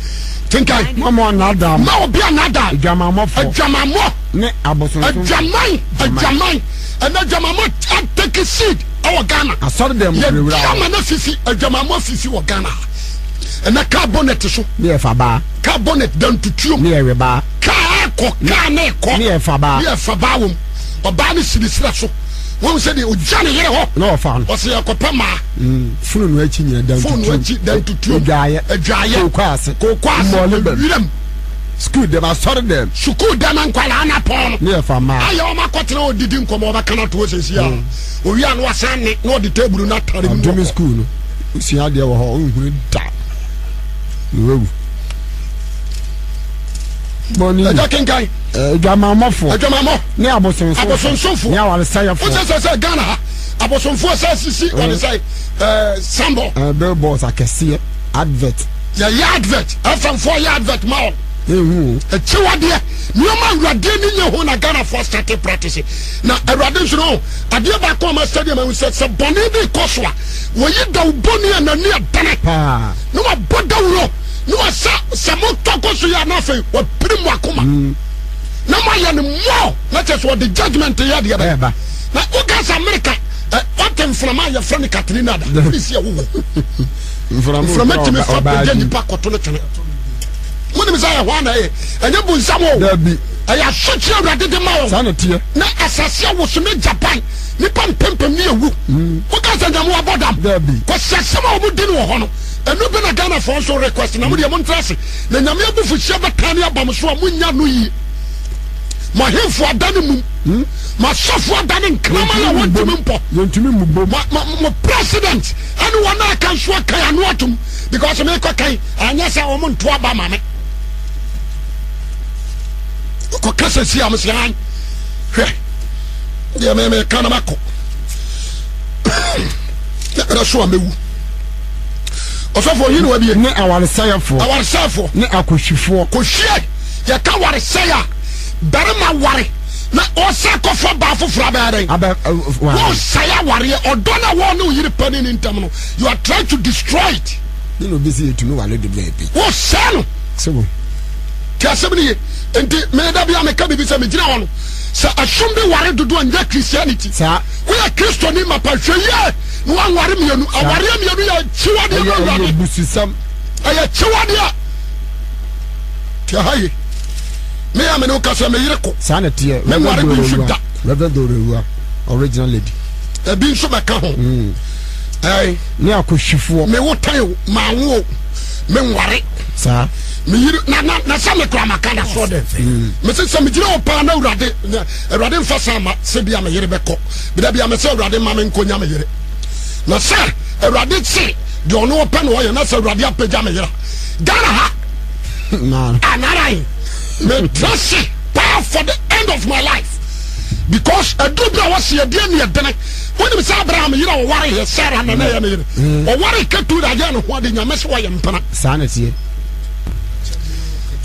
Kenkan. Ma mo annaadaa mo. Ma obi annaadaa. Adwamammɔfoɔ. Adwamammɔ. Ne abosonsomfoɔ. Adwaman. Adwaman. Ɛnɛ adwamammɔ atake seed ɛwɔ Ghana. Asɔre dɛm wurawura. Yɛdi ama no fifi. Adwamammɔ fifi wɔ Ghana. Ɛnɛ car bonnet so. Ne yɛ fa baa. Car bonnet da ntutuom. Ne yɛ we baa. Car ɛkɔ car ne ɛkɔ. Ne yɛ fa baa. Ne yɛ fa baa wɔm. Ɔbaa ne si ne srɛ so. Wɔn sɛ deɛ ogya ne yere hɔ. Na ɔfa no. Ɔsɛ yɛkɔpɛ maa. Funu no akyi nyina da ntutuo. Funu akyi da ntutuo. Adwaayɛ. Adwaayɛ. Kooko ase. Kooko ase. Mmɔle bɛm. Wiram. Sukuu dɛm asɔre dɛm. Sukuu dɛm nkwalaa na pɔn no. Ne yɛ fa maa. Ayɛ wɔn akɔtena odidi nkɔmɔ ɔbɛka na toɔ sɛsi a. Owi ano asan ne na ɔde teeburu na atare mu. Ɔdome sukuu no. Osua adeɛ wɔ hɔ ɔnhunu da. Na wawu. Bɔne. Ɛgya kenkan. Adwamammɔfoɔ. Adwamammɔ. Ne abosonsomfoɔ. Abosonsomfoɔ. Ne awaresɛeɛfoɔ. Wosɛ sɛ sɛ Ghana ha abosomfoɔ sɛ sisi wɔde sɛ ɛɛ sambɔ. Ɛɛ billboards akɛseɛ advert. Yɛyɛ advert FMfoɔ yɛ advert ma wɔn. Ehu o. Akyiwadeɛ nneɛma awurade ani nye ho na Ghanafoɔ asate practice na awurade nso no adeɛ baako a ma study ma sɛ sɛ bɔne bi kɔ so a wɔyi dawubɔni a n'ani adane paa na wabɔ dawuro na wasa sɛ motɔ kɔ so yɛ a na afei wapiri mo akoma mm. na moayɛ no more na kyɛ sɛ ɔde judgment yɛ adeɛ bɛyɛ na woka sɛ Amerika wate mframa a yɛfrɛ no Katrina da wode si ɛwowɔ mframa tumi fa pagya nnipa kɔto no twene monim sɛ ɛhɔ ana ɛyɛ ɛnyɛ bonsam o ɛyɛ asotwe awurade de ma wɔn na asase awoso ne Japan nipa mpempem ne ewu mm. woka sɛ nyame wabɔ dam kɔsi asɛm a wɔn di no wɔ hɔ no ɛno bi na Ghanafoɔ nso request na mo deɛ montra ase na nyame abufuhyeɛ bɛtaa ne aba mo so a monya no yie mo ahemfo ada ne mum hmm? mo asɔfo ada ne nkraman a wɔntumi mpɔ yɛntumi mmobom mo mo president ɛne wɔn a aka nso akan ano atom because mekɔ kan anyɛ sɛ wɔn nto aba ma me kɔ kasa si am sɛ an hwɛ deɛ me meka na makɔ na so a mɛwu ɔsɔfo oyi na wabie ne awaresɛefoɔ awaresɛefoɔ ne akɔhwifoɔ kɔhwie yɛka waresɛe a barima ware na ɔsɛ kɔfa baa foforɔ abɛyɛ dɛn abɛ wɔsɛe awareɛ ɔdɔ no a wɔne wo yere pani ne ntam no you are trying to destroy it ne na obi sɛ yɛtumi ware do baabi wɔsɛe no sɛ wo te asɛm no ye nti meda bia meka biribi sɛ megyina hɔ no sɛ ɛsom bi ware dodoɔ nyɛ Christianity saa woyɛ kristoni mapa hwɛ yie na wanware mmienu awareɛ mmienu yɛ kyiwadeɛ ma awurade ɛyɛ bususɛm ɛyɛ kyiwadeɛ te ha ye me a me ne wo kasa me yere ko saa na teɛ me nware bi nso da Reverend Dorewura original lady ebi nso bɛka ho mm. ɛɛ ne akɔhwifoɔ me wo tan o maa wo o me nware saa me yere na na na sɛ me kura ma ka da so dɛ me sɛ sɛ me gyina hɔ paa na awurade awurade nfa saa ma sɛ bi a me yere bɛkɔ bida bi a me sɛ awurade ma me nkɔnya me yere na sɛ awurade se deɛ ɔno ɔpɛ na ɔyɛ na sɛ awurade apagya me yere Ghana ha anara yi metra se paa for the end of my life because ɛduru bi a wɔsi ɛdeɛ ne ɛdene wonim sɛ Abraham yere a ɔware yɛ Sarah na na ɛyɛ ne yere ɔware Ketura yɛ ne ho ade nyame sɛ wɔyɛ mpena saa na ɛteɛ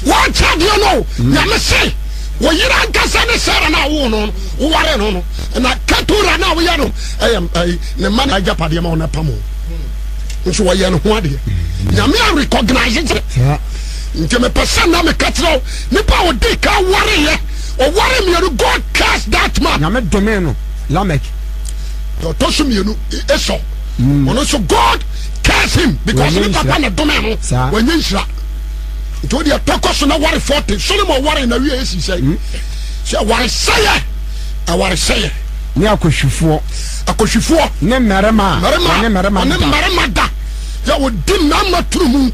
wɔnkyɛ adeɛ no nyame se wɔyere ankasa ne Sarah na awo no no woware no no na Ketura na woyɛ no ɛyɛ ɛyi ne mma ne agyapadeɛ ma wɔn apam o nso wɔyɛ ne ho adeɛ nyame a recognize sɛ nti mepɛ sɛ na meka kyerɛ wo nipa a ɔdi ka wareyɛ ɔware mmienu God curse that man nyame dome no Lamek ɔtɔ so mmienu Esau mm. ɔno nso God curse him because ne papa na dome no wɔnyɛ nhyira nti wode ɛtɔ kɔ so na ware 40 Solomon ware na wie ɛsi sɛ mm. sɛ awaresɛeɛ awaresɛeɛ ne akɔhwifoɔ akɔhwifoɔ ne mmarima a wɔne mmarima da mmarima da yɛ wɔdi mmarima turu mu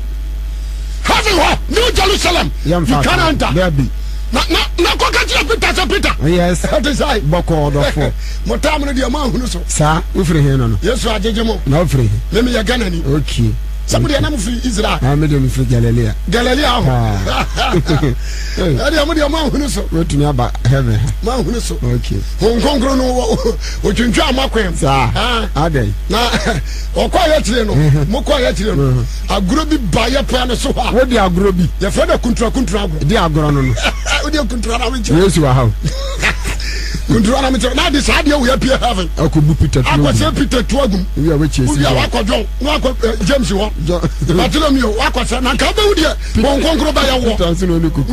heaven hɔ New Jerusalem you can enter dabi na na na kɔka kyerɛ Peter sɛ Peter yes ɛte sɛ bɔkɔɔ dɔfoɔ mo tam no deɛ mo ahunu so saa wofiri he no no Yesu agyegye mo na wofiri he me meyɛ Ghana ni okay. Sɛ mo deɛ na mo firi Israel. Ah, me deɛ me firi Galilea. Galilea hɔ. Ɛdeɛ mo deɛ mo ahunu so. Wotumi aba heaven ha. Mo ahunu so. Okay. Honhom Kronkron no otwintwa mo akwan. Saa. Ah. Adɛn. Na ɔkɔ yɛ kyerɛ no. Mhm. Mo kɔ yɛ kyerɛ no. Mhm. Agorɔ bi ba yɛ pɛn no so hɔ a. Wodi agorɔ bi. Yɛfrɛ no kuntura kuntura agorɔ. Di agorɔ no no. Wodi kuntura na mekyerɛ. Yesu wɔ ha o. Kuntura na mekyerɛ. Na ade saa adeɛ wo yɛ pie heaven. Akɔbu Peter tuo. Akɔsɛ Peter tuo agum. Wia wɛkyɛ si. Wia wakɔ John. Na wakɔ eh, James hɔ. Bartolomeo wakɔ sɛ na nka wobɛwu deɛ wɔn nkonkoro bɛyɛ woɔ.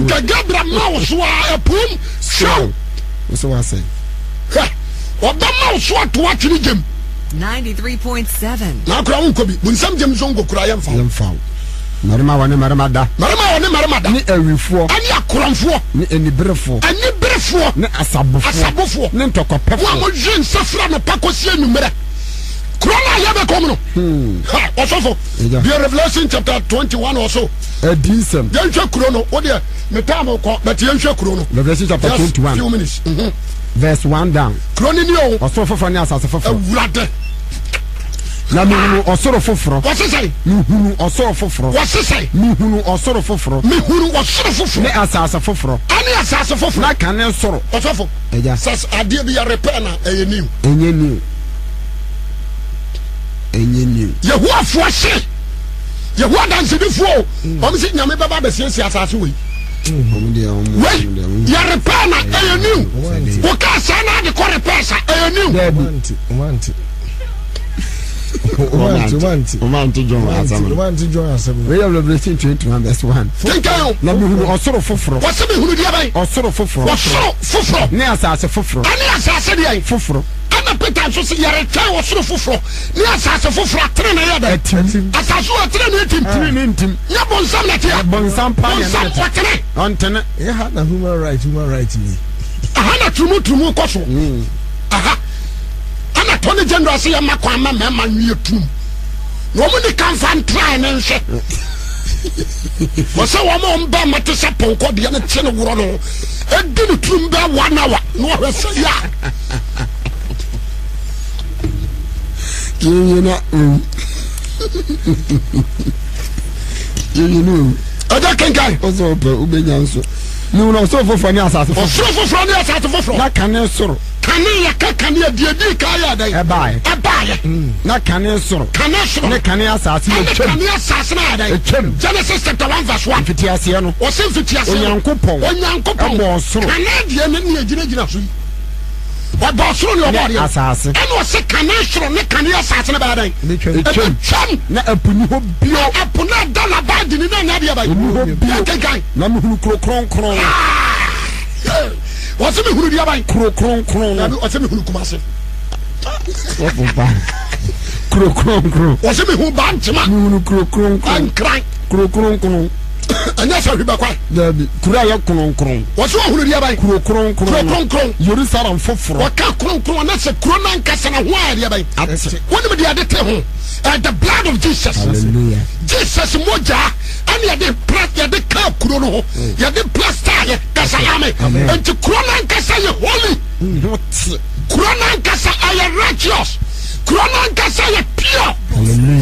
Nka Gabriel ma wo so a ɛpom hwɛw. Wosɛ wasɛe. Hwɛ ɔbɛma wo so ato atwene gyam. 93.7. Na akora wo nkɔ bi bunsam gyam nso nkɔ kura yɛmfa wo. Yɛmfa wo. Mmarima wɔne mmarima da. Mmarima wɔne mmarima da. Ne awifoɔ. Ɛne akorɔmfoɔ. Ne aniberefoɔ. Aniberefoɔ. Ne asabofoɔ. Asabofoɔ. Ne ntɔkwapɛfoɔ. Mo a mohwe nsa firi anɔpa kɔsi anwummerɛ. Kuro no a yɛbɛkɔ mu no. Hmm. Ha, ɔsɔfo. Bia Revelation chapter 21 or so. Adiisɛm. Yɛnhwɛ kuro no. Wo deɛ, me time kɔ, but yɛnhwɛ kuro no. Revelation chapter Just 21. few minutes. Mm -hmm. Verse 1 down. Kuro no ni o. Ɔsoro foforɔ ne asase foforɔ. Awurade. Na mehunu ɔsoro foforɔ. Wɔsesɛe. Mehunu ɔsoro foforɔ. Wɔsesɛe. Mehunu ɔsoro foforɔ. Mehunu ɔsoro foforɔ. Ne asase foforɔ. Ɛne asase foforɔ. Na kane soro. Ɔsɔfo. Ɛgya. Sɛ adeɛ bi yɛ repair na ɛyɛ new. Ɛnyɛ new. Ɛnyɛ new. Yehowafoɔ se, Yehowa dansedifoɔ o, mm. wɔn se Nyame bɛba abɛsiesie asase wei. Mm. Wei yɛ repair na ɛyɛ new. Wo kaa saa na ade kɔ repair sa ɛyɛ new. Ɔmante John asɛm no. Ɔmante John asɛm no. Wei yɛ Revelation 21 verse 1. Kenkan o. Na mehunu ɔsoro foforɔ. Wɔsi mehunu deɛ bɛn? Ɔsoro foforɔ. Ɔsoro foforɔ. Ne asase foforɔ. Ɛne asase deɛ. Foforɔ. Ɛna Peter nso se yɛretwɛn ɔsoro foforɔ ne asase foforɔ a tenenee yɛ dɛn? Atim. Asase wɔ tenenee tim. Tenenee ntim. Nyɛ bonsam na ɛte a. Bonsam paa na Bonsam ɛte. ɔtene. Ɔntene. Ɛyɛ ha na human right human right ni. Aha na turumu turumu kɔ so. Mm. Aha. Ɛna Attorney General se yɛma kwan ma mmarima nwie turum. Na wɔn ni kanfa ntrae ne nhwɛ. Wɔsɛ wɔn a wɔn bɛrima te sɛ pɔnkɔ deɛ no kye no worɔ no edi ne turum bɛɛ one hour na wɔhwɛ sɛ yɛ a. Yɛwie na owu. Yɛwie na owu. Ɛdɛ kenkan. Ɔsɛ ɔpɛ wobɛnya nso. Mehunu ɔsoro foforɔ ne asase foforɔ. Ɔsoro foforɔ ne asase foforɔ. Na kane soro. Kane yɛka kane a deɛ ɛdii kan yɛ dɛn? Ɛbaeɛ. Ɛbaeɛ. Mm. Na kane soro. Kane soro. Ne kane asase Ɛne atwam. kane asase no ayɛ dɛn? Atwam. Genesis chapter 1 verse 1. Mfitiaseɛ no. Ɔse mfitiaseɛ no. Onyankopɔn. Onyankopɔn. Ɛbɔɔ soro. Kane deɛ ne ne ɛgyinagyina so yi. Ɔbɔɔ soro ne ɔbɔɔ deɛ. Asase. Ɛna ɔse kane soro ne kane asase no bɛyɛ dɛn? Ɛtwam. Ɛbɛtwam. Na ɛpo ni hɔ bio. Na ɛpo no ɛda n'abaa dini na ɛnyɛ adeɛ bɛn. Ɛni hɔ bio. Yɛkenkan. Na mehunu kuro kronkron. Ah! Ɔse mehunu deɛ bɛn? Kuro kronkron no. Dabi ɔse mehunu Kumase. Wɔfo ba. Kuro kronkron. Ɔse mehu Bantama. Mehunu kuro kronkron. Nkran. Kuro kronkron. Ɛnyɛ sɛ hwi bɛkwae. Dabi kuro a yɛ kronkron. Ɔse ɔhunu deɛ bɛn? Kuro kronkron. Kuro kronkron. Yerusalem foforɔ. Ɔka kronkron na sɛ kuro no ankasa na ho ayɛ deɛ bɛn? Ate. Wonim deɛ ɛde te ho? Uh, the blood of Jesus. Hallelujah. Jesus mogya ɛne yɛde pra yɛde kaa kuro no ho mm. yɛde plaster yɛ kasa amen nti kuro no ankasa yɛ holy mm. kuro no ankasa ɛyɛ righteous kuro no ankasa yɛ pure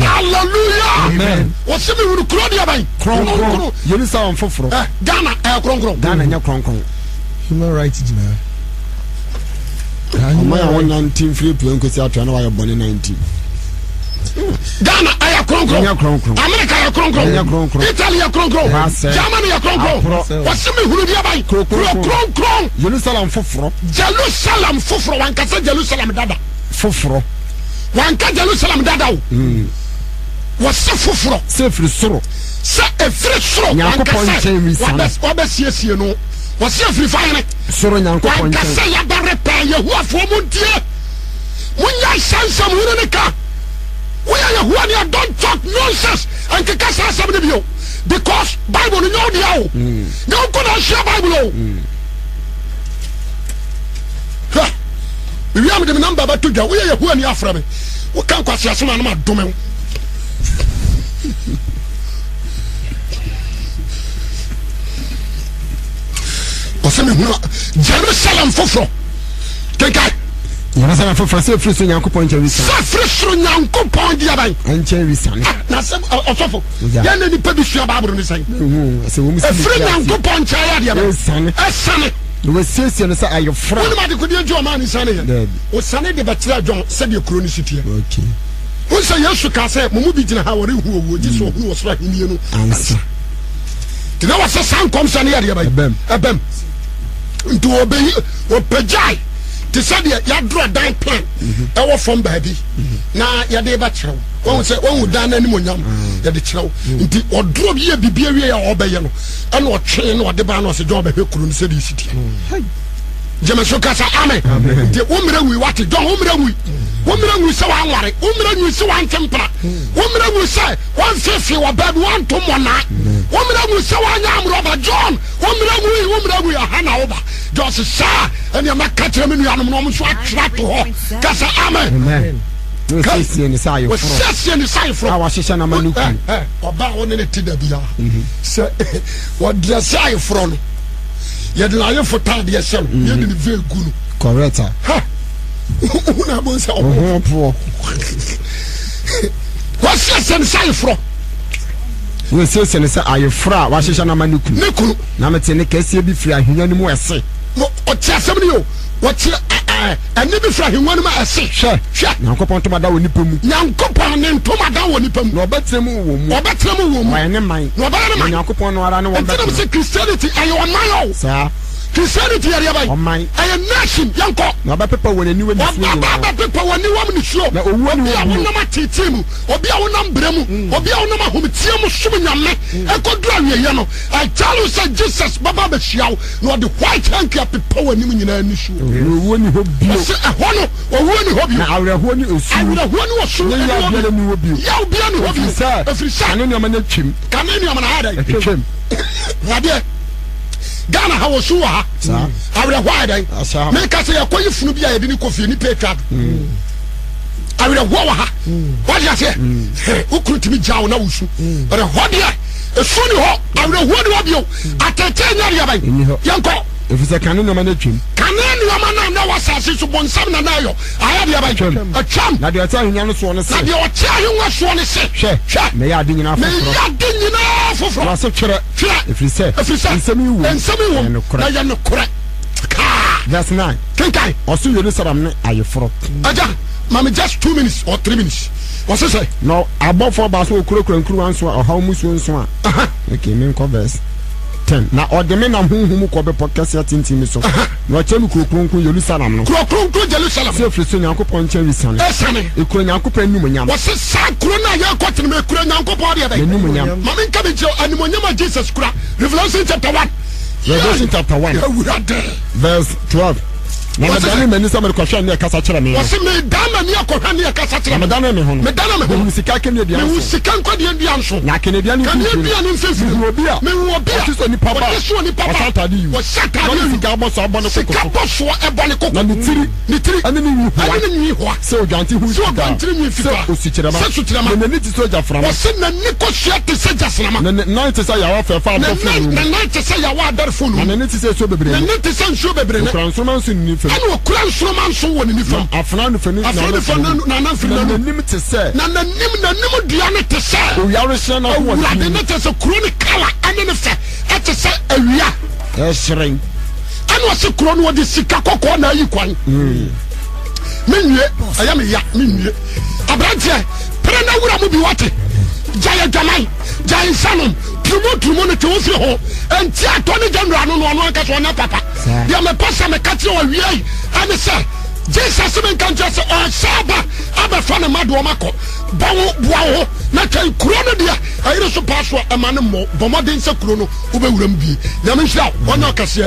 hallelujah wɔsi mi wuru kuro deɛ bɛn kronkron Yerusalem foforɔ eh, Ghana ɛyɛ eh, kronkron Ghana nyɛ kronkron human rights gyina Ɔman a wɔnante mfiri apue nkosi atoa na wɔayɛ bɔne 19. Ghana ɛyɛ kronkron. Ɛnyɛ kronkron. America yɛ kronkron. Ɛnyɛ kronkron. Italy yɛ kronkron. Germany yɛ kronkron. Wɔsi mi hunu deɛ ban. Kuro kronkron. Jerusalem foforɔ. Jerusalem foforɔ wankasa Jerusalem dada. Foforɔ. Wanka Jerusalem dada o. Hmm. Wɔsi foforɔ. Sɛ efiri soro. Sɛ efiri soro. Nyankopɔn nkyɛn wisane. Wabɛsiesie no. Wɔsi efiri fa hene. Soro Nyankopɔn nkyɛn. Wanka sɛ yɛaba repɛ Yehowafoɔ montie. Monyɛ nsa nsɛm hunu ne ka. Woyɛ Yehowa ni a don't talk nonsense. Nkeka saa asɛm no bio. Because Bible no nyɛ wo dea o. Mm. Nyɛ wo nko na asua Bible o. Mm. Hwɛ. Mewia mede me namba bɛto dwa. Woyɛ Yehowa ni afrɛ me. Woka nkwaseasɛm a na madome wo. Ɔsɛ mehunu Jerusalem foforɔ. Kenkan. Yɛbɛsa na foforɔ sɛ ɛfiri soro Nyankopɔn nkyɛn resiane. Sɛ firi soro Nyankopɔn deɛ bɛn? Nkyɛn resiane. Ah, na sɛ ɔsɔfo, yɛn na nipa bi sua Bible no sɛn? Ɛfiri Nyankopɔn nkyɛn yɛ deɛ bɛn? Ɛsiane. Ɛsiane. Na wɔasiesie no sɛ ayeforɔ a. Wonim adekodeɛ nti ɔmaa no siane yɛ? Daabi. Ɔsiane de bɛkyerɛɛ John sɛdeɛ kuro no si teɛ. Okay. Wohu sɛ Yesu kaa sɛ, mo mu bi gyina ha a wɔrenhu owuo gye sɛ ɔhunu ɔsoro ahennie no ansa. Nti na wɔsɛ saa nkɔmhyɛ no yɛ deɛ bɛn? Ɛbam. Ɛbam. Nti wɔbɛyi, wɔpagyae te sɛ deɛ yɛadorɔ dan plan mhm. ɛwɔ fam baabi mhm. na yɛde bɛkyerɛ wo. Wɔhu sɛ wɔhu dan no animonyam mhm. yɛde kyerɛ wo. Nti ɔdorɔ bi yɛ biribi awie a ɔbɛyɛ no ɛna ɔtwee na ɔde baa na ɔsɛ John bɛhwɛ kuro no sɛdeɛ ɛsi teɛ. Gyeme so kasa amen. Nti wo mmerɛ nwui wate John wo mmerɛ nwui. Wo mmerɛ nwui sɛ wanware. Wo mmerɛ nwui sɛ wante mpena. Wo mmerɛ nwui sɛ wanfeefee wɔ baabi wanto mmɔnaa. Wo mmerɛ nwui sɛ wanyɛ amrɔba John wo mmerɛ nwui wo mmerɛ nwui aha na woba John se saa ɛnea mɛka kyerɛ me nuanom na wɔn nso atwerɛ ato hɔ kasa amen. Wɔsiesie ne sɛ ayeforɔ. Wɔsiesie ne sɛ ayeforɔ. A wɔahyehyɛ no ama ne kunu. Ɔbaa wo ne ne te da biara sɛ wɔdrɛse ayeforɔ no. Yɛde n'ayefo taadeɛ hyɛ no mm. yɛde ne veil gu no. Correct a. Ha wohu na abɔ nsɛ ɔho poɔ. Wɔasiesie ne sɛ ayeforɔ. Wɔasiesie ne sɛ ayeforɔ a wɔahyehyɛ no ama ne kunu. Ne kunu. Na mete ne kɛseɛ bi firi ahennwa no mu ɛse. Ɔte asɛm no yɛ o. Wɔte ɛnne bi firi ahennwa no mu ɛse. Hwɛ. Hwɛ. Nyankopɔn ntomadan wɔ nnipa mu. Nyankopɔn ne ntomadan wɔ nnipa mu. Na ɔbɛtena mu wɔ wɔn mu. Ɔbɛtena mu wɔ wɔn mu. Na wayɛ ne man. Na ɔbɛyɛ ne man. Na Onyankopɔn no ara ne wɔn Nti na bɛtena. sɛ Christianity ɛyɛ ɔman o. Saa. Christianity yɛ deɛ bɛn? Ɔman. Ɛyɛ nation. Yɛnkɔ. Na ɔbɛpepa wɔn aniwa nisuo Ɔba nyinaa. bɛpepa wɔn aniwa mu nisuo. Na owuo nni Obi hɔ a bio. wonam ateetee mu, obi a wonam brɛ mu, obi a wonam ahometeɛ mu som Nyame ɛkɔduru awieɛ no, I tell you sɛ Jesus bɛba abɛhyia wo na ɔde white hanky apepa w'anim nyinaa nisuo. Na owuo nni hɔ bio. Ɔse ɛhɔ no owuo nni hɔ bio. Na awerɛhoɔ ne osu. Awerɛhoɔ ne osu Ne nni yaw hɔ biara bio. nni hɔ bio. Yaw biara nni hɔ bio. Ɛfiri sɛ. Ɛfiri sɛ. Kane nneɛma no atwam. Kane nneɛma no ayɛ dɛn? Atwam. Adeɛ Ghana ha osu wɔ ha. Saa. Awerɛhoɔ ayɛ dɛn? Ahyɛ ha. Meka sɛ yɛkɔyi funu bi a yɛde ne kɔ fie nipa atwa do. Awerɛhoɔ wɔ ha. Wate aseɛ? Wo kunu tumi gyaa wo na wosu. But ɛhɔ deɛ esu ni hɔ, awerɛhoɔ ni hɔ bio. Ateetee nyɛ deɛ bɛn? Ɛnni hɔ. Yɛnkɔ. Ɛfiri sɛ kane nneɛma no atwam. Kane nneɛma no a na ɛwɔ asase so bonsam na na ɛyɔ ayɛ deɛ bɛn? Atwam. Atwam. Na deɛ ɔte ahennwa no soɔ no se. Na deɛ ɔte ahennwa soɔ no se. Hwɛ. Hwɛ. Meyɛ ade nyinaa foforɔ. Meyɛ ade nyinaa foforɔ. Na ɔse twerɛ. Twerɛ. Ɛfiri sɛ. Ɛfiri sɛ. Nsɛm yi wom. Nsɛm yi wom. Na ɛyɛ nokorɛ. Na ɛyɛ nokorɛ. Kaa. Verse 9. Kenkan. Ɔse Yerusalem ne ayeforɔ. Agya, ma me just 2 minutes or 3 minutes. Wɔse sɛ. Na abɔfoɔ baa so wɔkurakura nkuruwa nson a ɔhaw mmusuo nson a. Aha. Okay, menkɔ verse 10. Na ɔde me nam honhom mu kɔ bepɔ kɛseɛ tenten bi so. Na ɔkyerɛ me kuro kronkron Yerusalem no. Kuro kronkron Jerusalem. Sɛ ɛfiri soro Nyankopɔn nkyɛn resiane. Ɛsiane. Ekura Nyankopɔn animuonyam. Wɔse saa kuro no a yɛrekɔ tene mu ekura Nyankopɔn deɛ bɛn? N'animuonyam. Ma menka bi nkyerɛ wo, animuonyam a Jesus kura. Revelation chapter 1. Revelation chapter 1. Awurade. Verse 12. Na medanee m'ani sɛ merekɔhwɛ nne a ɛkasa kyerɛ me no. Wɔse medan m'ani akɔhwɛ nne a ɛkasa kyerɛ me. Na medanee me ho no. Medanee me ho. Mehuu sika akaneadua nson. Mehuu sika nkwadeadua nson. Na akaneadua no mfimfini no. Kaneadua no mfimfini no. Mehuu obi a. Mehuu obi a. Ɔte sɛ onipa ba. Ɔte sɛ onipa ba. Ɔhyɛ atade yuu. Ɔhyɛ atade Na ɔde yuu. sika abɔsoɔ abɔ ne koko so. Sika abɔsoɔ ɛbɔ ne koko. Na ne tiri. Ne tiri. Ɛne ne nwi hoa. Ɛne ne nwi hoa. Sɛ odwante ho Sɛ fitaa. odwantene nwi fitaa. Sɛ osukyerɛma. Sɛ sukyerɛma. Na n'ani te sɛ ogyaframa. Wɔse n'ani kosua te sɛ gyasrama. Na ne nan te sɛ yaawa fɛɛfɛ a Ne adɔ nan fononoo mu. ne nan te sɛ yaawa a adɔre fononoo Na mu. ne nne te sɛ nsuo bebree Ne nne. nne te sɛ nsuo bebree nne. Ɔkura nsoromma nson ne nifa mu. Ɛna ɔkura nsoromma nson wɔ ne nifa mu. Na afena anofanu Afena n'ano anofanu firi mu. n'ano firi Na n'anom. n'anim te sɛ. Na n'anim n'anim dua no te sɛ. Owia rehyerɛn n'ahoɔden Awurade mu. ne te sɛ kuro no kala ɛne ne fɛ ɛte sɛ awia. Ɛhyerɛn. Ɛna ɔse kuro no ɔde sika kɔkɔɔ na ayi kwan. Menwie ɛyɛ me ya menwie. Aberanteɛ pere na wura mu bi wate. Gyae adwaman gyae nsanom turumu turumu no twe wo firi ho. Nti atɔ ne general no no ɔno ankasa ɔnyɛ papa. Deɛ mepɛ sɛ meka kyerɛ wɔ awie yi ɛne sɛ Jesus menka nkyerɛ sɛ ɔresan aba abɛfa ne mma de wɔn akɔ. Bɔ wo boa wo ho na twɛn kuro no deɛ ɛyere so paa so a ɛma no mmɔ. Bɔ mmɔden sɛ kuro no wobɛwura mu bie. Nyame nhyira wo ɔnyɛ ɔkɛseɛ.